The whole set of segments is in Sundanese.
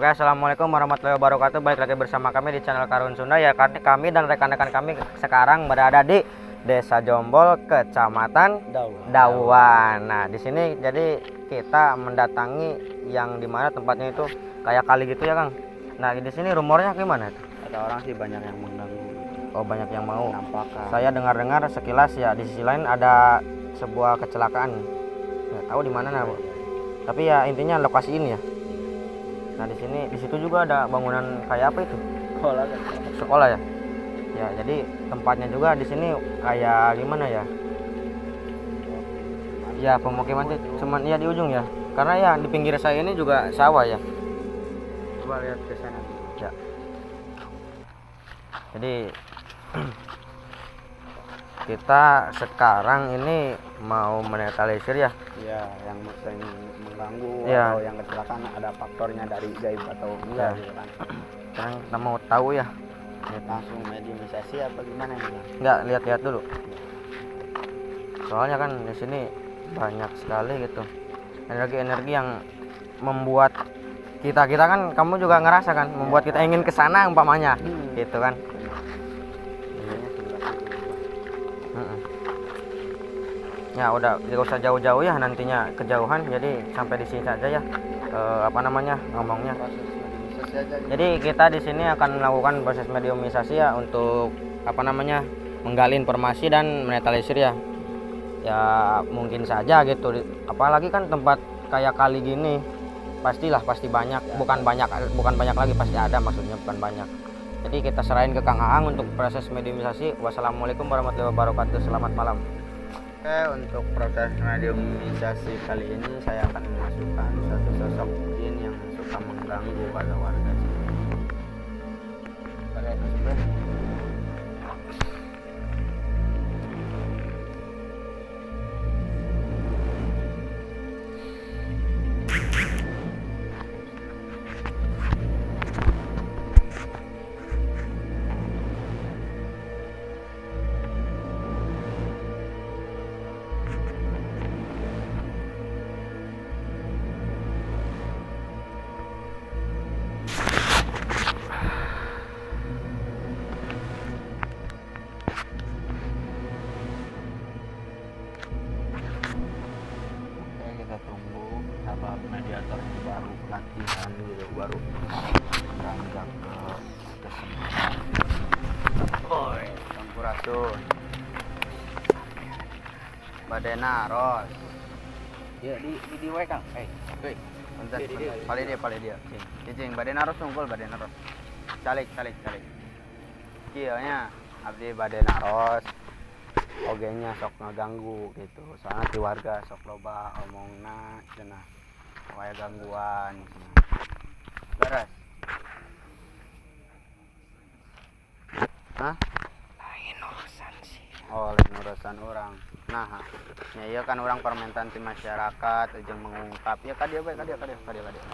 Oke, assalamualaikum warahmatullahi wabarakatuh. Balik lagi bersama kami di channel Karun Sunda ya. Kami dan rekan-rekan kami sekarang berada di Desa Jombol, Kecamatan Dawuan. Dawuan. Nah, di sini jadi kita mendatangi yang dimana tempatnya itu kayak kali gitu ya, Kang. Nah, di sini rumornya gimana itu? Kata orang sih banyak yang mengganggu. Oh, banyak yang mau. Penampakan. Saya dengar-dengar sekilas ya, di sisi lain ada sebuah kecelakaan. Nggak tahu di mana nah, Bu. Tapi ya intinya lokasi ini ya. Nah, di sini, di situ juga ada bangunan kayak apa itu? Sekolah kan. Sekolah ya. Ya, jadi tempatnya juga di sini kayak gimana ya? Ya, pemukiman sih cuman ya di ujung ya. Karena ya di pinggir saya ini juga sawah ya. Coba lihat ke sana. Ya. Jadi kita sekarang ini mau menetalisir ya. Iya, yang sering mengganggu Iya. atau yang kecelakaan ada faktornya dari gaib atau enggak Iya. gitu kan. Sekarang kita mau tahu ya. Langsung mediumisasi apa gimana nih, Bang? Enggak, lihat-lihat dulu. Soalnya kan di sini banyak sekali gitu energi-energi yang membuat kita kita kan, kamu juga ngerasa kan, membuat kita ingin ke sana umpamanya, gitu kan. Intinya sebelah situ. Ya udah, tidak usah jauh-jauh ya, nantinya kejauhan, jadi sampai di sini saja ya. Apa namanya ngomongnya. Proses mediumisasi aja gitu. Jadi kita di sini akan melakukan proses mediumisasi ya, untuk apa namanya, menggali informasi dan menetalisir ya. Ya mungkin saja gitu. Apalagi kan tempat kayak kali gini pastilah pasti banyak, bukan banyak, bukan banyak lagi, pasti ada, maksudnya bukan banyak. Jadi kita serahin ke Kang Aang untuk proses mediumisasi. Wassalamualaikum warahmatullahi wabarakatuh. Selamat malam. Oke, untuk proses mediumisasi kali ini saya akan memasukkan satu sosok jin yang suka mengganggu pada warga sini. Pada sebelah. Oke, kita tunggu apa mediatornya baru latihan gitu, baru beranjak ke kesenian. Oi, sampurasun. Bade naros. Ya di we, Kang. Eh, woi. Bentar, Di, bentar. di. Palih dieu, palih dieu. Cing, cicing, bade naros unggul, bade naros. Calik, calik, calik. Kieu nya, abdi bade naros. Oge nya sok ngaganggu gitu. Soalnya di warga sok loba omongna cenah. Kayak gangguan cenah. Beres. Hah? Lain urusan sih. Oh, lain urusan orang. Nah, ya iya kan orang permintaan ti masyarakat jeung mengungkap. Ya ka dieu bae, ka dieu, ka dieu, ka dieu, ka dieu.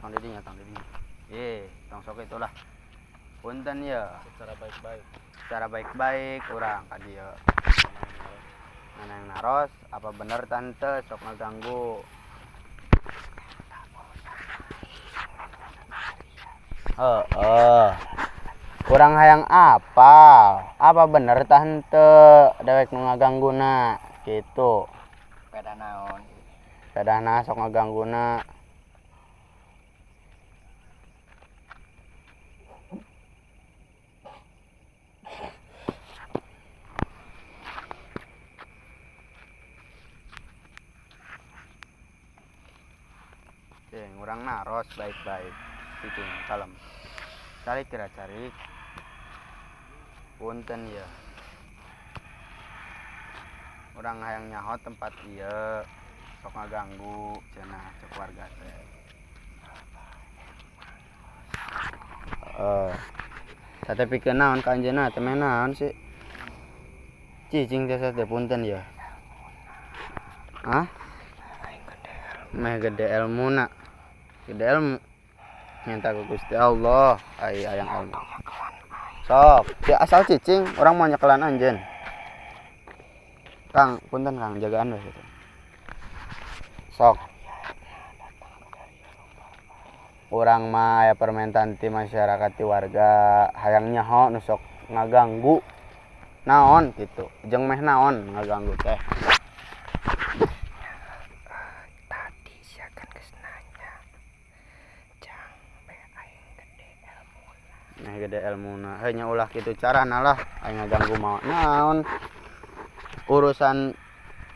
Tong di dinya, tong di dinya. Eh, tong sok itulah. Punten ya. Secara baik-baik. Secara baik-baik urang ka dieu. Mana yang naros, apa bener tante sok ngaganggu? Heeh. Kurang hayang apal. Apa bener tante dewek nu ngagangguna gitu. Peda naon? Pedana sok ngagangguna. Cing, urang naros baik-baik. Cicing, kalem. Cari kira cari. Punten ya. Urang hayang nyaho tempat ieu sok ngaganggu cenah cek warga teh. Heeh. Teh pikeun naon ka anjeunna teh, meh naon sih? Cicing teh teh, punten ya. Hah? Meh gede ilmuna. Gede ilmu. Minta ke Gusti Allah ai ayang ilmu. Sok, ya asal cicing, orang mau nyekelan anjeun. Kang, punten Kang, jagaan we gitu. Sok. Urang mah aya permintaan ti masyarakat, ti warga, hayang nyaho nu sok ngaganggu naon gitu, jeung meh naon ngaganggu teh. Tadi sia kan geus nanya, jang meh aing gede elmuna. Meh gede elmuna. Heuh nya, ulah kitu carana lah, aing ngaganggu mah naon. Urusan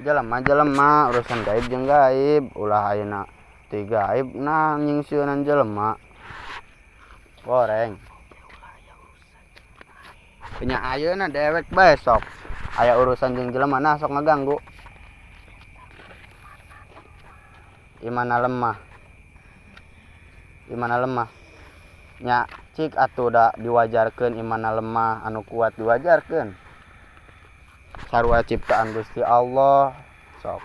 jelema jelema, urusan gaib jeung gaib, ulah ayeuna ti gaib nah nyingsieunan jelema. Goreng. Nya ayeuna dewek besok aya urusan jeung jelema, nah sok ngaganggu. Imana lemah. Imana lemah. Nya cik atuh, da diwajarkeun imana lemah, anu kuat diwajarkeun. Sarua ciptaan Gusti Allah sok.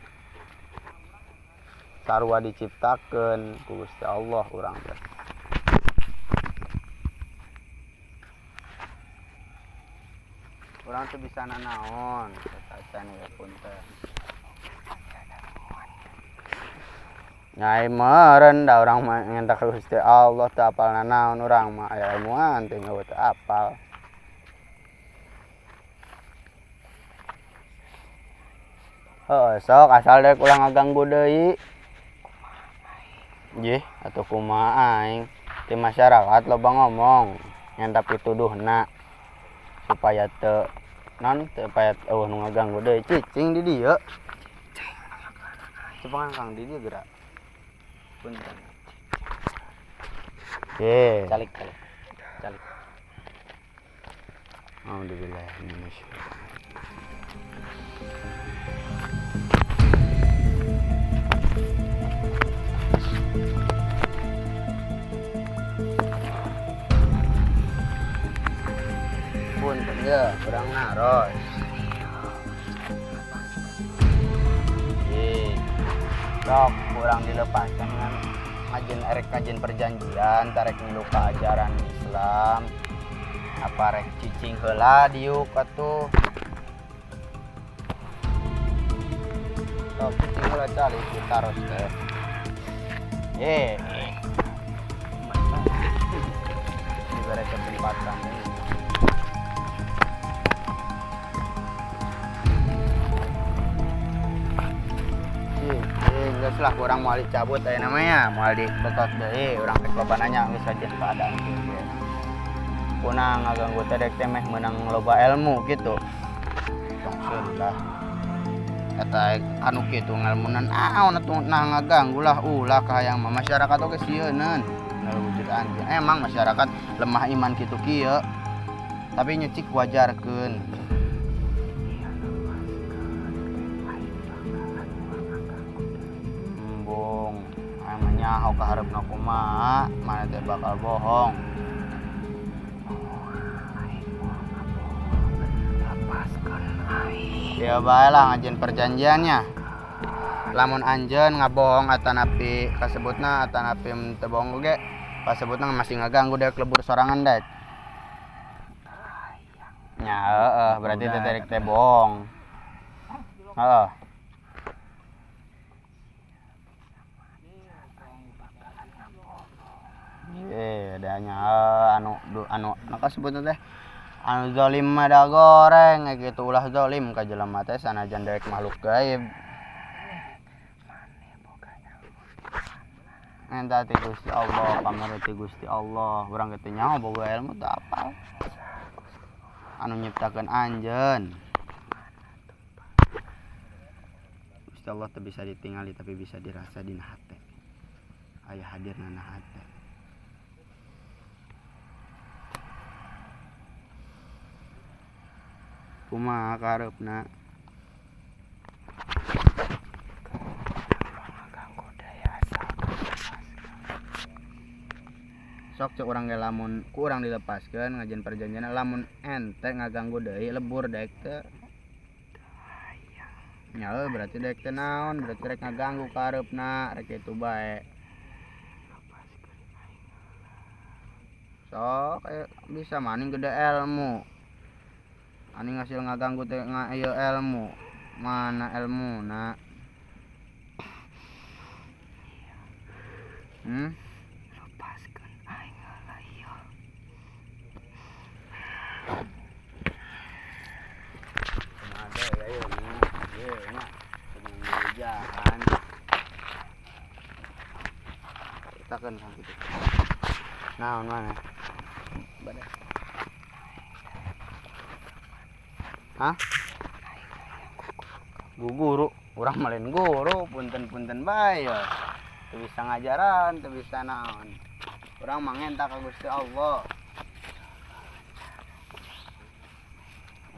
Sarua diciptakeun ku Gusti Allah urang teh. Urang teu bisa nanaon, sacan ya, punten. Nyai meureun da urang mah ngenta ka Gusti Allah, teu apal nanaon urang mah, aya ilmuan teh teu apal. Heuh, sok asal dek ulah ngaganggu deui. Jih, atuh kumaha aing? Ti masyarakat loba ngomong, ngenta pituduhna supaya teu non supaya euweuh nu ngaganggu deui, cicing di dieu. Cepengan Kang, di dieu geura. Punten. Oke. Calik, calik. Calik. Alhamdulillah minasyaitonir. Punten ya, kurang naros. Ih, sok kurang dilepaskan dengan ngajin, erek ngajin perjanjian, tarek milu ka ajaran Islam. Apa rek cicing heula diuk atuh? Sok cicing heula, calik ditaros teh. Eh, diberi kesempatan nih. Ih, geus lah, kurang moal dicabut aya namanya, moal dibetot deui, urang rek loba nanya geus saja keadaan kieu ge. Kuna ngaganggu teh dek teh meh meunang loba ilmu gitu. Tong seuri lah. Eta anu kitu ngalmunan naon atuh, nah ngaganggu lah, ulah kahayang mah masyarakat oge sieuneun. Nah, wujud anjeun. Emang masyarakat lemah iman kitu kieu. Tapi nyecik wajarkeun. Embung, aya nyaho kahareupna kumaha, mana teh bakal bohong. Ya bae lah ngajieun perjanjiannya. Lamun anjeun ngabohong atanapi kasebutna atanapi teu bohong oge, kasebutna masih ngaganggu dek lebur sorangan dek. Nya heeh, berarti teh rek teh bohong. Heeh. Eh, da nya anu anu anu kasebutna teh anu zalim mah da goreng kitu, ulah zalim ka jelema teh sanajan dewek makhluk gaib. Enta ti Gusti Allah, pamere ti Gusti Allah. Urang ge teu nyaho, boga ilmu teu apal. Anu nyiptakeun anjeun. Gusti Allah teu bisa ditingali tapi bisa dirasa dina hate. Aya hadirna na hate. Kumaha kareupna? Sok cek urang ge lamun ku urang dilepaskeun ngajieun perjanjian, lamun ente ngaganggu deui lebur daek teu. Nya heuh, berarti daek teh naon? Berarti rek ngaganggu kareupna, rek kitu bae. Sok bisa maning gede ilmu. Aning hasil ngaganggu teh ieu ilmu. Mana ilmuna? Lepaskan. Jahan. Takeun Kang kitu. Naon mana? Bade. Hah? Guru, urang mah lain guru, punten-punten bae ya. Teu bisa ngajaran, teu bisa naon. Urang mah ngenta ka Gusti Allah.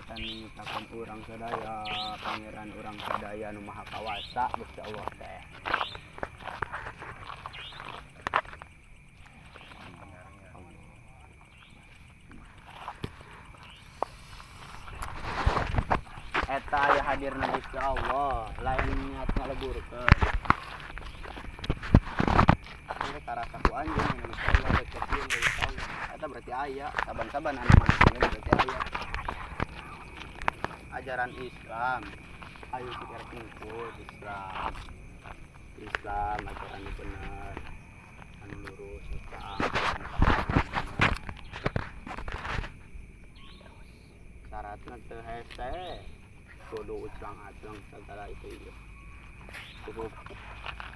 Eta nyiptakeun urang sadaya, pangeran urang sadaya nu Maha Kawasa Gusti Allah teh. Eta aya hadirna Gusti Allah, lain niat ngaleburkeun. Ini karasa ku anjeun anu Gusti Allah rek kecil Gusti Allah. Eta berarti aya, saban-saban anu manusia berarti aya. Ajaran Islam, ayo kita rek ngikut Islam. Islam ajaran nu bener, anu lurus Islam. Syaratna teu hese. Kudu uclang-aclang segala itu iya. Cukup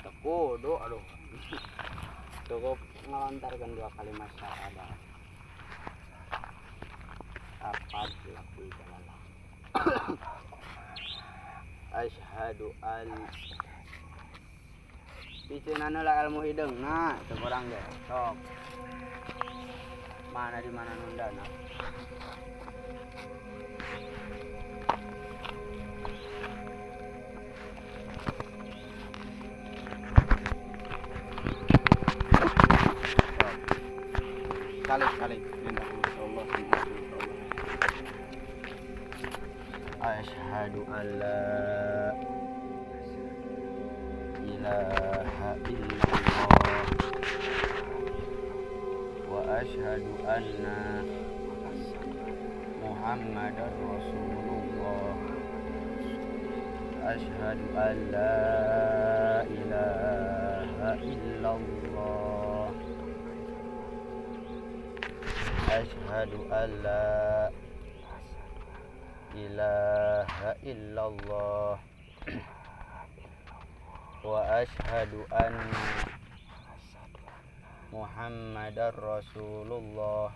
teu kudu, aduh. Cukup ngelontarkan dua kalimat syahadat. Apa laku jalalah. Asyhadu an Piceunana lah ilmu hideungna teu kurang ge. Sok. Mana di mana nundana? Kali-kali minta Allah. Asyhadu an la ilaha illallah wa asyhadu anna Muhammadar Rasulullah. Asyhadu an la ilaha illallah. Asyhadu an la ilaha illallah wa asyhadu anna Muhammadar Rasulullah.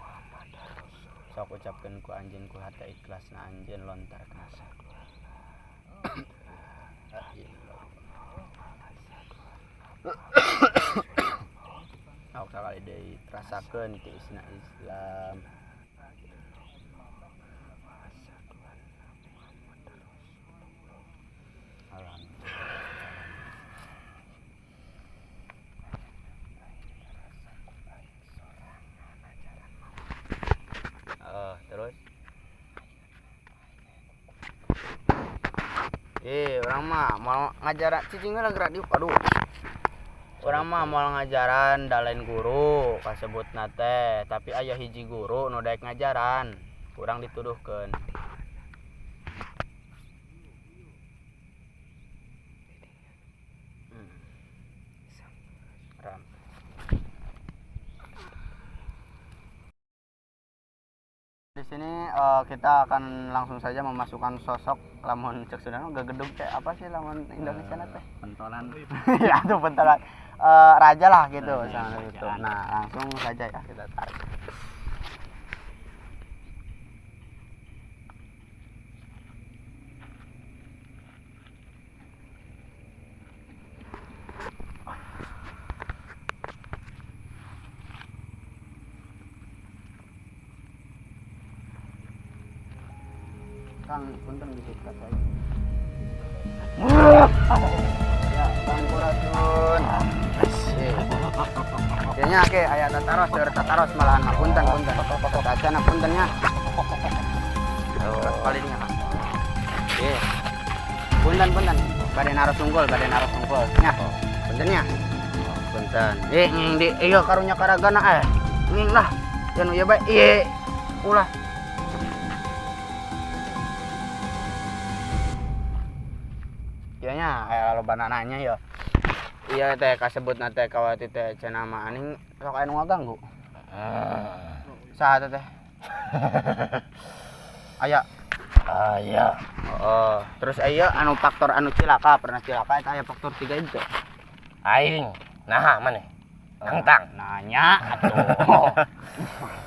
Sok ucapkeun ku anjeun ku hate ikhlasna anjeun lontarkeun. Sok sakali deui rasakeun ti isna Islam. Alhamdulillah. Terus orang mah mau ngajaran cicing lah gerak diuk, aduh. Orang mah mau ngajaran da lain guru kasebutna teh, tapi aya hiji guru nu daek ngajaran, kurang dituduhkeun. Ram. Di sini kita akan langsung saja memasukkan sosok lamun cek Sunda mah gagedug teh apa sih lamun Indonesia na teh? Pentolan. Ya tuh pentolan. Raja lah gitu, Raja, sama gitu. kerajaan. Nah, langsung saja ya kita tarik. Kang, punten disikat saya. Ya, sampurasun. Kayaknya oke, aya tataros, seur tataros malahan mah punten, punten. Kacana puntennya. Palingnya, Kang. Oke. Punten, punten. Bade naros unggul, bade naros unggul. Nya. Puntennya. Punten. Nging di ieu karunya karagana eh. Nging lah. Ieu nu ieu bae. Ieu. Ulah. Ieu nya aya loba nanya ya. Iya teh kasebutna teh kawati teh cenah mah aning sok aya nu ngaganggu. Saha teh teh? Aya. Aya. Oh, terus aya anu faktor anu cilaka, pernah cilaka eta aya faktor 3 itu. Aing naha maneh? Nangtang. Nanya atuh.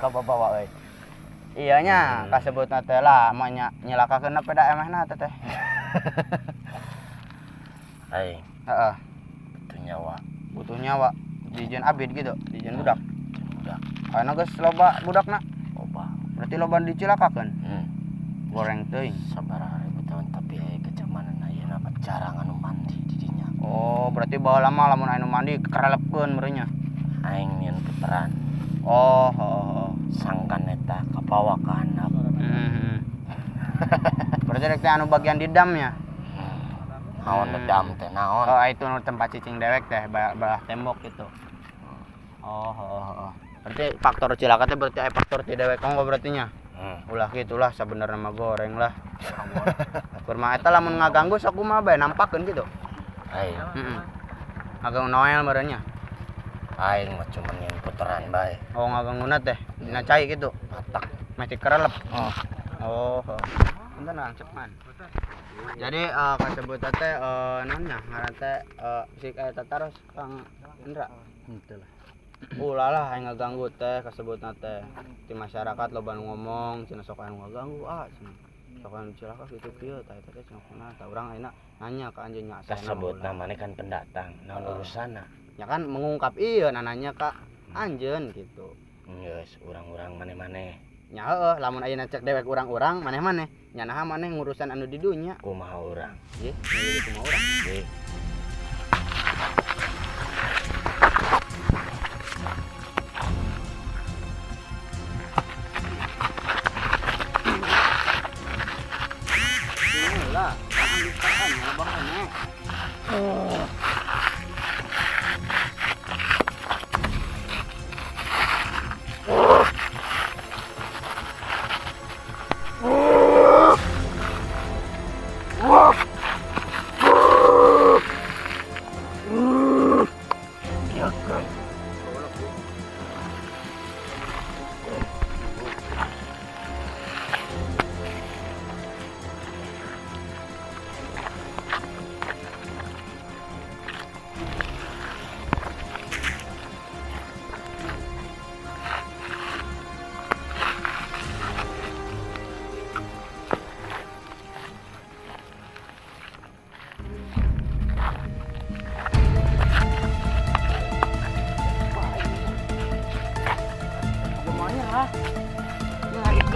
Kababawa euy. Iya nya, kasebutna teh lah mah nya nyilakakeun peda emehna teh teh. Aing. Heeh. Butuh nyawa. Butuh nyawa. Dijieun abid gitu, dijieun budak. Budak. Ayeuna geus loba budakna. Loba. Berarti loba dicilakakeun. Goreng teuing. Sabaraha ribu tahun tapi aya kecamanan ayeuna mah jarang anu mandi di dinya. Oh, berarti baheula mah lamun anu mandi kerelepkeun meureun nya. Aing nyieun puteran. Oh, oh, oh. Sangkan eta kabawa ka handap. Berarti rek teh anu bagian di dam nya. Naon dam teh naon? Oh, itu nu tempat cicing dewek teh belah tembok gitu. Oh, oh, oh. Berarti faktor cilaka teh berarti aya faktor ti dewek kongko berarti nya. Ulah gitulah sabenerna mah goreng lah. Kurma eta lamun ngaganggu sok kumaha bae nampakeun gitu. Aing. Heeh. Ngaganggu Noel meureun nya. Aing mah cuma nyen puteran bae. Oh, ngagangguna teh dina cai gitu. Matak. Meh dikerelep. Oh. Oh, oh. Punten Kang Cepman. Jadi kasebut teh naon nya ngaran teh si eta taros Kang Indra. Henteu lah. Ulah lah aing ngaganggu teh kasebutna teh. Di masyarakat loba nu ngomong cenah sok anu ngaganggu ah cenah. Sok anu cilaka kitu kieu tah eta teh cenah kunaon tah urang ayeuna nanya ka anjeun nya asana Kasebutna ulah. maneh kan pendatang, naon urusanna? Ya kan mengungkap ieu nanya ka anjeun gitu. Geus urang-urang maneh-maneh. Nya heueuh lamun ayeuna cek dewek urang-urang maneh-maneh nya naha maneh ngurusan anu di dunya. Kumaha urang? Nggih, jadi kumaha urang? Nggih. Lah, kan ya bang nih.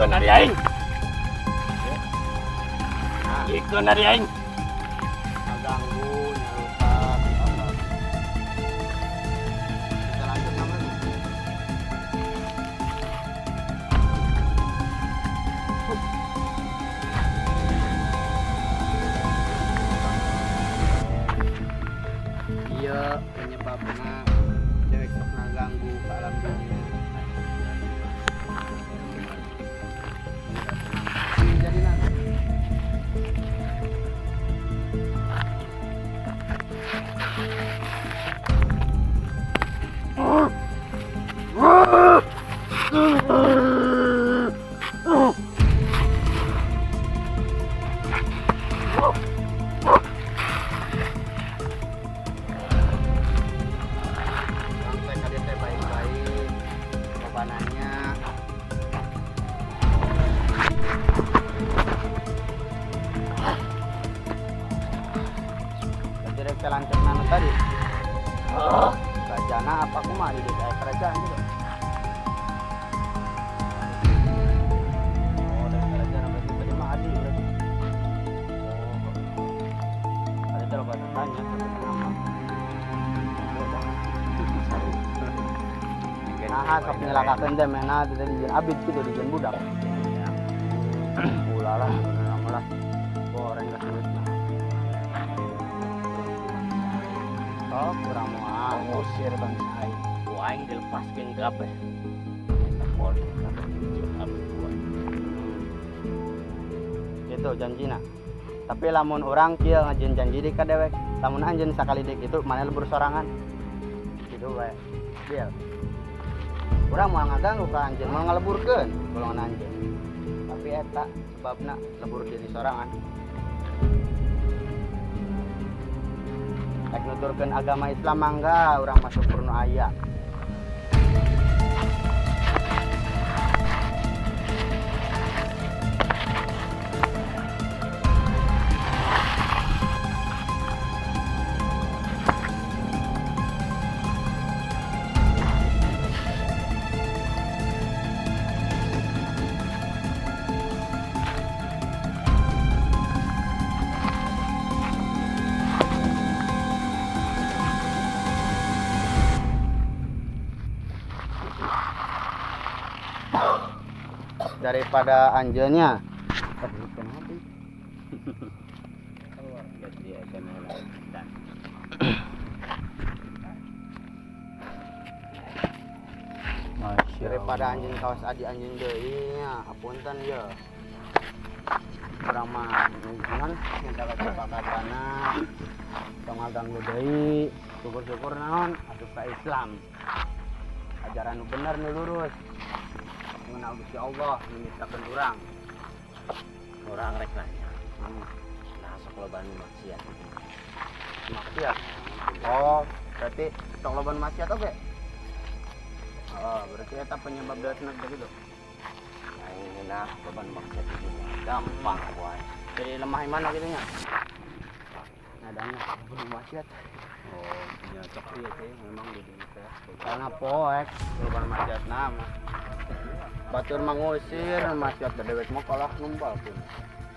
Ikeun ari aing. Ikeun ari aing. Ngaganggu, nyarusak, apa. Kita lanjut namanya. Iya, penyebabnya cewek sok ngaganggu ke alam dunia. Jadi nanti. Sampai kalian teh baik-baik, bebanannya. Jadi rek lancet nanu tadi. Bajana apa kumaha di desa kerajaan gitu. Oh, dari kerajaan berarti tadi mah adi berarti. Oh. Ada terlalu banyak tanya sebenarnya. Nah, sok nyelakakeun teh mena teh dijieun abid gitu, dijieun budak. Ulah lah sebenarnya mah lah. Goreng lah duitna. Oh, kurang moal. Ngusir bangsa aing. Ku aing dilepaskeun kabeh. Eta polri kabeh dijieun abid ku aing. Gitu janjina. Tapi lamun urang kieu ngajieun janji deui ka dewek, lamun anjeun sakali deui kitu maneh lebur sorangan. Gitu bae. Deal. Urang moal ngaganggu ka anjeun, moal ngaleburkeun golongan anjeun. Tapi Tapi eta sebabna lebur diri sorangan. Rek nuturkeun agama Islam mangga urang masuk nu aya. Daripada anjeunnya daripada anjeun kawas adi anjeun deui nya, apunten ye. Urang mah naon minta kesepakatana tong ngaganggu deui, syukur-syukur naon asup ka Islam. Ajaran nu bener nu lurus. Mengenal Gusti Allah nyiptakeun urang. Urang rek nanya. Nah, sok loba nu maksiat. Maksiat. Oh, berarti sok loba nu maksiat oge? Oh, berarti eta penyebab datna gitu. Aing ngeunah loba nu maksiat itu gampang wae. Jadi lemah iman gitu nya. Nadanya loba nu maksiat. Oh, nya sok ieu teh memang di dieu teh. Karena poek loba nu maksiat mah. Batur mangusir maksiat da dewek mah kalah numpal pun.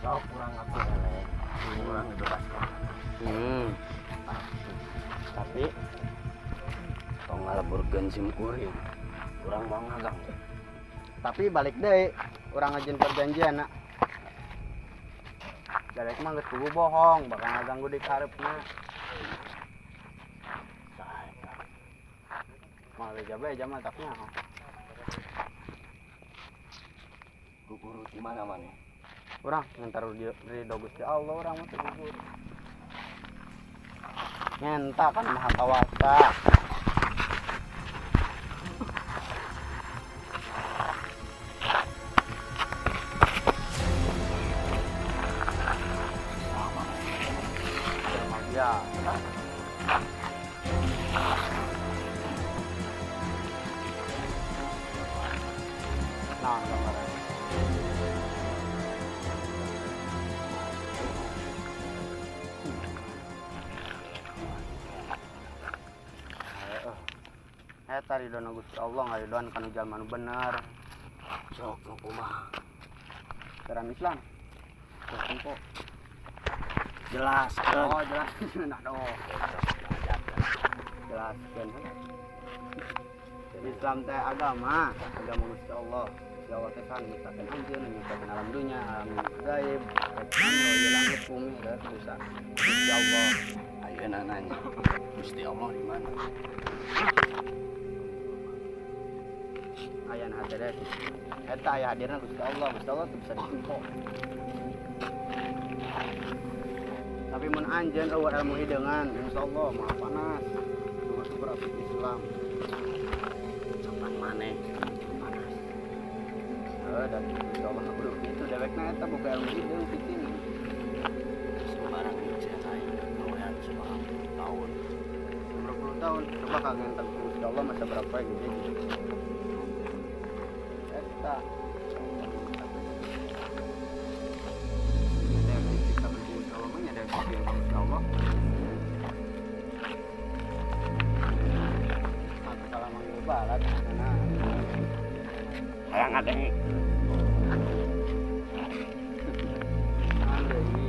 Sok urang ngaku eleh, urang dibebaskan. Tapi tong ngaleburkeun sim kuring, urang mau ngaganggu. Tapi balik deui, urang ngajin perjanjian nak. Dewek mah geus kudu bohong, bakal ngaganggu di kareupna. Saha eta? Moal beja-beja mah taknya. Guru di mana mana? Urang ngentar ridho Gusti Allah urang mah teu gugur. Ngenta kan Maha Kawasa. Ya. Nah, gambaran. Eta ridona Gusti Allah ngaridoan kana jalma nu bener. Sok nu kumaha? Ajaran Islam. Sok tempo. Jelaskeun. Oh, jelas. Nah, doh. Jelaskeun. Islam teh agama, agama Gusti Allah. Gusti Allah teh kan nyiptakeun anjeun, nyiptakeun alam dunya, alam gaib, ieu langit bumi teh bisa. Gusti Allah. Ayeuna nanya, Gusti Allah di mana? Aya na hate deh. Eta aya hadirna Gusti Allah, Gusti Allah teu bisa ditempo. Tapi mun anjeun eueuh ilmu hideungan, insyaallah maha panas. Syukur-syukur asup Islam. Coban maneh panas. Heuh, dan Gusti Allah kudu kitu dewekna eta boga ilmu hideung cicing. Sembarang maksiat aing gawean sabaraha tahun. Berapa tahun? Coba kagentang Gusti Allah masa berapa gitu. Eta. Allah. Atau kalau manggil balat, nah. Hayang ngadenge. Deui.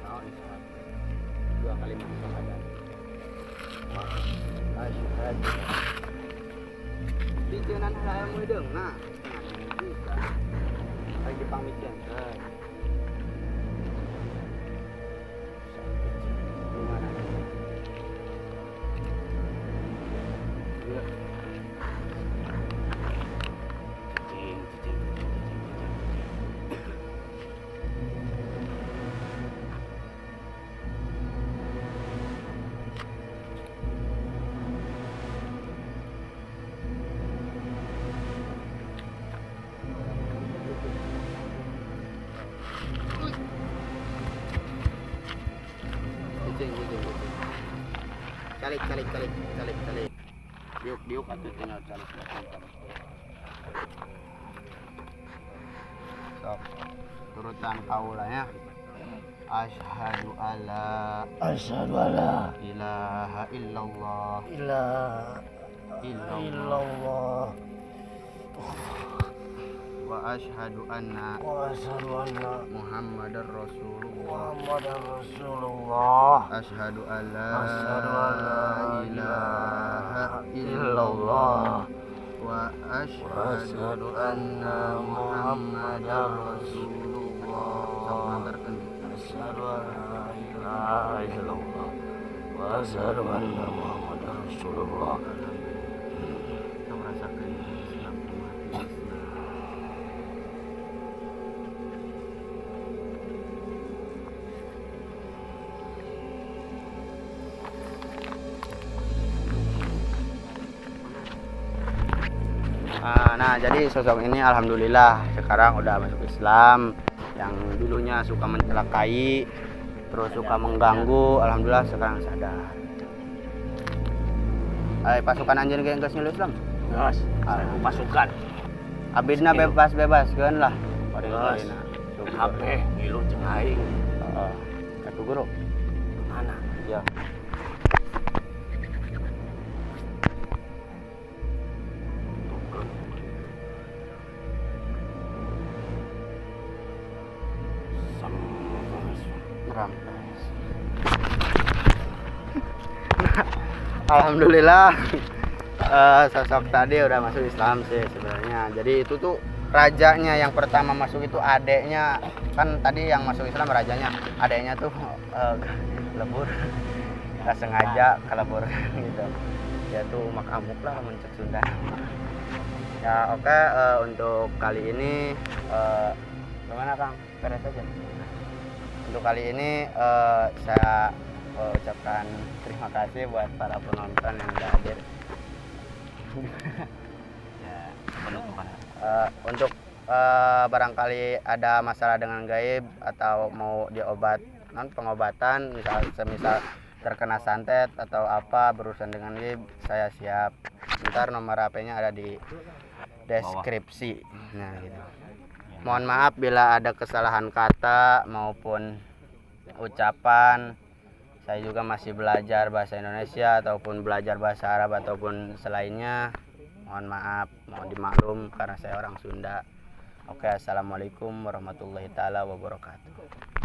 Naon isyarat? Dua kalimat syahadat. Asyhadu. Dijeunan hayang hideung nah. Bisa. Lagi pangmicen. Gimana? Iya. Cicing, cicing, cicing, cicing, cicing, cicing. Cicing. Calik. Diuk atuh tinggal calik. Sok. Turutan kaulanya. Asyhadu alla ilaha illallah illallah wa asyhadu anna Muhammadar Rasulullah. Asyhadu alla ilaha illallah wa asyhadu anna Muhammadar Rasulullah. Asyhadu an la ilaha illallah wa asyhadu anna Muhammadar Rasulullah. Kita merasakan Islam mati Islam. Nah, jadi sosok ini alhamdulillah sekarang udah masuk Islam. Yang dulunya suka mencelakai, terus suka mengganggu, alhamdulillah sekarang sadar. Ay, pasukan anjeun ge geus ngilu Islam? Geus, pasukan. Abidna bebas-bebaskeun lah. Geus. Kabeh ngilu jeung aing. Heeh. Atuh guru. Mana? Iya. Rampes. Alhamdulillah sosok tadi udah masuk Islam sih sebenarnya. Jadi itu tuh rajanya yang pertama masuk itu adeknya, kan tadi yang masuk Islam rajanya, adeknya tuh lebur, nggak sengaja kelebur gitu. Ya tuh umak amuk lah mencet Sunda. Ya oke, untuk kali ini gimana Kang? Beres aja. Untuk kali ini saya ucapkan terima kasih buat para penonton yang udah hadir. Ya, penutupan. Untuk barangkali ada masalah dengan gaib atau mau diobat, non pengobatan, misal semisal terkena santet atau apa berurusan dengan gaib, saya siap. Ntar nomor HP-nya ada di deskripsi. Nah, gitu. Mohon maaf bila ada kesalahan kata maupun ucapan. Saya juga masih belajar bahasa Indonesia ataupun belajar bahasa Arab ataupun selainnya. Mohon maaf, mohon dimaklum karena saya orang Sunda. Oke, assalamualaikum warahmatullahi taala wabarakatuh.